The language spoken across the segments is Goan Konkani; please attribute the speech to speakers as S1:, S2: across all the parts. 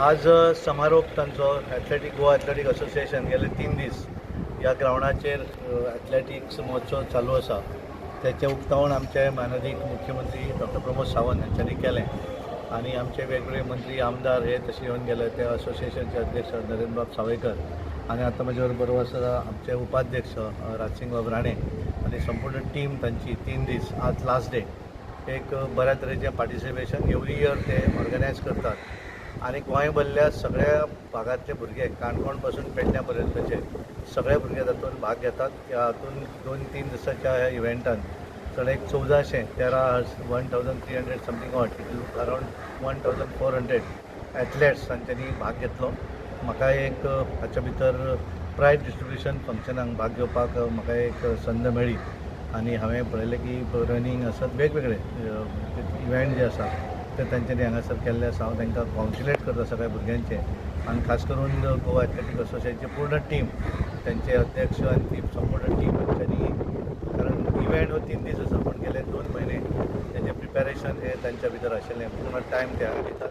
S1: आज समारोप तांचो एथलेटीक गोवा एथलेटीक असोसिएशन गेले 3 दीस ह्या ग्रावंडाचेर एथलेटिक्स महोत्सव चालू आसा. तेचें उक्तावण आमचे माननीय मुख्यमंत्री डॉक्टर प्रमोद सावंत हांच्यांनी केलें आनी आमचे वेगवेगळे मंत्री, आमदार हे तशे येवन गेले. ते असोसिएशनचे अध्यक्ष नरेंद्रबाब सावयकर आनी आतां म्हजे बरोबर आसा आमचे उपाध्यक्ष राजसिंग राणे आनी संपूर्ण टीम तांची. 3 दीस, आज लास्ट डे, एक बऱ्या तरेचें पार्टिसिपेशन. एवरी इयर ते ऑर्गनायज करतात आनी गोंयभरल्या सगळ्या भागांतले भुरगे, काणकोण पासून पेडण्या पर्यंतचे सगळे भुरगे तातूंत भाग घेतात. ह्या हातून 2-3 दिसाच्या ह्या इव्हेंटान चड एक 1413, 1300 something odd, around 1400 athletes तांच्यांनी भाग घेतलो. म्हाका एक हाच्या भितर प्रायज डिस्ट्रिब्युशन फंक्शनाक भाग घेवपाक म्हाका एक संद मेळ्ळी आनी हांवें पळयलें की रनींग आसत, वेगवेगळे इव्हेंट जे आसा ते तांच्यांनी हांगासर केल्ले आसा. हांव तांकां कॉंग्रेच्युलेट करता सगळ्या भुरग्यांचे आनी खास करून गोवा एथलेटीक असोसिएशनची पूर्ण टीम, त्यांचे अध्यक्ष आनी ती संपूर्ण टीम हांच्यांनी, कारण इव्हेंट हो 3 दीस आसा पूण गेले 2 म्हयने तेजें प्रिपेरेशन हें तांच्या भितर आशिल्लें. पूर्ण टायम ते हांगा दितात.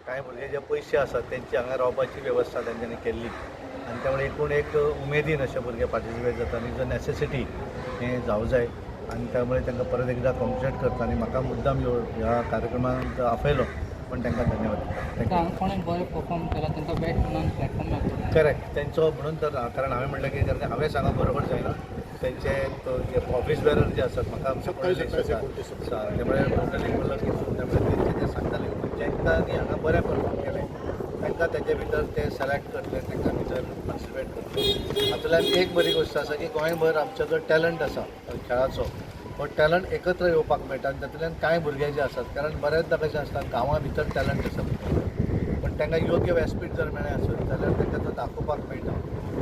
S1: कांय भुरगे जे पयशे आसात तेंची हांगा रावपाची वेवस्था तेंच्यांनी केल्ली आनी त्यामुळे एकूण एक उमेदीन अशे भुरगे पार्टिसिपेट जाता आनी जो नॅसेसिटी हें जावं जाय आनी त्यामुळे तांकां परत एकदा कॉंग्रेच्युलेट करता आनी म्हाका मुद्दाम ह्या कार्यक्रमाक आपयलो पण तांकां धन्यवाद दिता. Thank you.
S2: कोणें बरें परफॉर्म केला तांकां बेस्ट म्हणून प्लॅटफॉर्म मेळटलो.
S1: करेक्ट, तेंचो म्हणून तर, कारण हांवें म्हणलें की कारण हांवें सांगप बरोबर जायना. तेंचे तो जे ऑफिस बेरर जे आसात म्हाका त्यामुळे टोटली म्हणलं की त्यामुळे तेंचे ते सांगताले, जांकां हांगा बरें परफॉर्म केलें तांकां तेजे भितर ते सिलेक्ट करतले, तांकां भितर पार्टिसिपेट करतले. हातूंतल्यान एक बरी गोश्ट आसा की गोंयभर आमचो जो टॅलंट आसा खेळाचो, हो टॅलंट एकत्र येवपाक मेळटा आनी तातूंतल्यान कांय भुरगे जे आसात, कारण बऱ्याचदा कशें आसता, गांवां भितर टॅलंट आसा भुरग्यांक पण तांकां योग्य व्यासपीठ जर मेळ्ळें आसत जाल्यार तांकां तो दाखोवपाक मेळटा.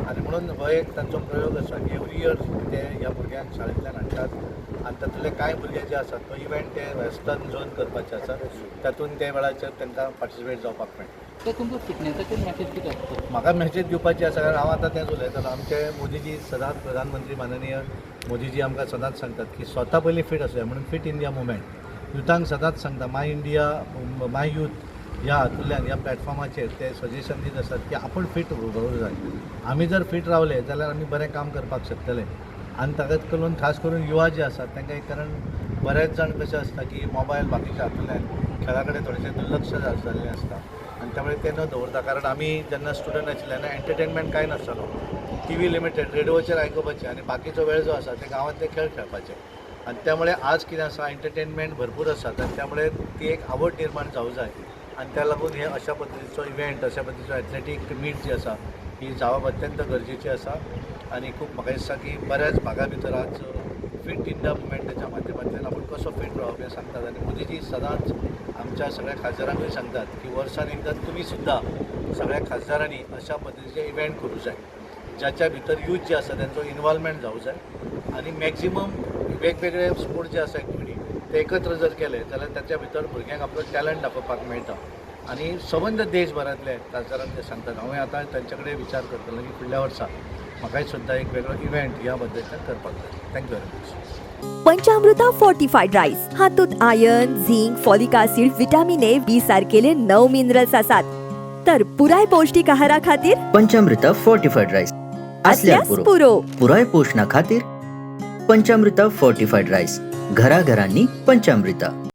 S1: आनी म्हणून हो एक तांचो प्रयोग आसा की एवरी इयर ते ह्या भुरग्यांक शाळेंतल्यान हाडटात आनी तातूंतले कांय भुरगे जे आसात तो इव्हेंट ते वेस्टर्न झोन करपाचे आसा, तातूंत ते वेळाचेर तांकां पार्टिसिपेट जावपाक मेळटा.
S2: तर तुमकां फिटनेसाचेर मॅसेज कितें आसता?
S1: म्हाका मॅसेज दिवपाची आसा, कारण हांव आतां तेंच उलयतालो. आमचे मोदीजी सदांच, प्रधानमंत्री माननीय मोदीजी आमकां सदांच सांगतात की स्वता पयलीं फिट आसूया म्हणून फिट इंडिया मुवमेंट युथांक सदांच सांगता. माय इंडिया my youth ह्या हातूंतल्यान, ह्या प्लॅटफॉर्माचेर ते सजेशन दीत आसात की आपूण फिट उरूंक जाय. आमी जर फिट रावले जाल्यार आमी बरें काम करपाक शकतले. आनी ताकाच करून खास करून युवा जे आसात तांकां एक, कारण बरेच जाण कशें आसता की मोबायल बाकीच्या हातूंतल्यान खेळा कडेन थोडेशें दुर्लक्ष जाल्लें आसता आनी त्यामुळे ते न दवरता, कारण आमी जेन्ना स्टुडंट आशिल्ले तेन्ना एंटरटेनमेंट कांय नासतालो, टीव्ही लिमिटेड, रेडिओचेर आयकुपाचें आनी बाकीचो वेळ जो आसा ते गांवांतले खेळ खेळपाचे. आनी त्यामुळे आज कितें आसा, एंटरटेनमेंट भरपूर आसा आनी त्यामुळे ती एक आवड निर्माण जावं जाय आनी त्या लागून हे अशा पद्दतीचो इव्हेंट, अशा पद्दतीचो एथलेटीक मीट जी आसा ही जावप अत्यंत गरजेची आसा. आनी खूब म्हाका दिसता की बऱ्याच भागा भितर आज फिट इंडिया मुवमेंटाच्या माध्यमांतल्यान आपूण कसो फिट रावप हें सांगतात आनी मोदीजी सदांच आमच्या सगळ्या खासदारांकूय सांगतात की वर्सान एकदां तुमी सुद्दां सगळ्या खासदारांनी अशा पद्दतीचे इव्हेंट करूं जाय, ज्याच्या भितर यूथ जे आसा तेंचो इनवॉल्वमेंट जावं जाय आनी मॅक्झिमम वेगवेगळे स्पोर्ट जे आसा एक्टिविटी ते एकत्र जर केले जाल्यार ताच्या भितर भुरग्यांक आपलो टॅलंट दाखोवपाक मेळटा. आनी सबंद देशभरांतले खासदारांक ते सांगतात. हांवें आतां तांचे कडेन विचार करतलो की फुडल्या वर्सा म्हाकाय सुद्दां एक वेगळो इव्हेंट ह्या बद्दलच्यान करपाक जाय. Thank you very much.
S3: Panchamruta fortified rice हातूंत iron, zinc, folic acid, vitamin A, B सारकेले 9 minerals आसात, तर पुराय पौष्टिक आहारा खातीर
S4: पंचामृत फोर्टिफाईड राईस असल्यार
S3: असल्यास
S4: पुरो.
S3: पुरो.
S4: पुराय पोषणा खातीर पंचामृत फोर्टिफाईड राईस. घराघरांनी पंचामृत.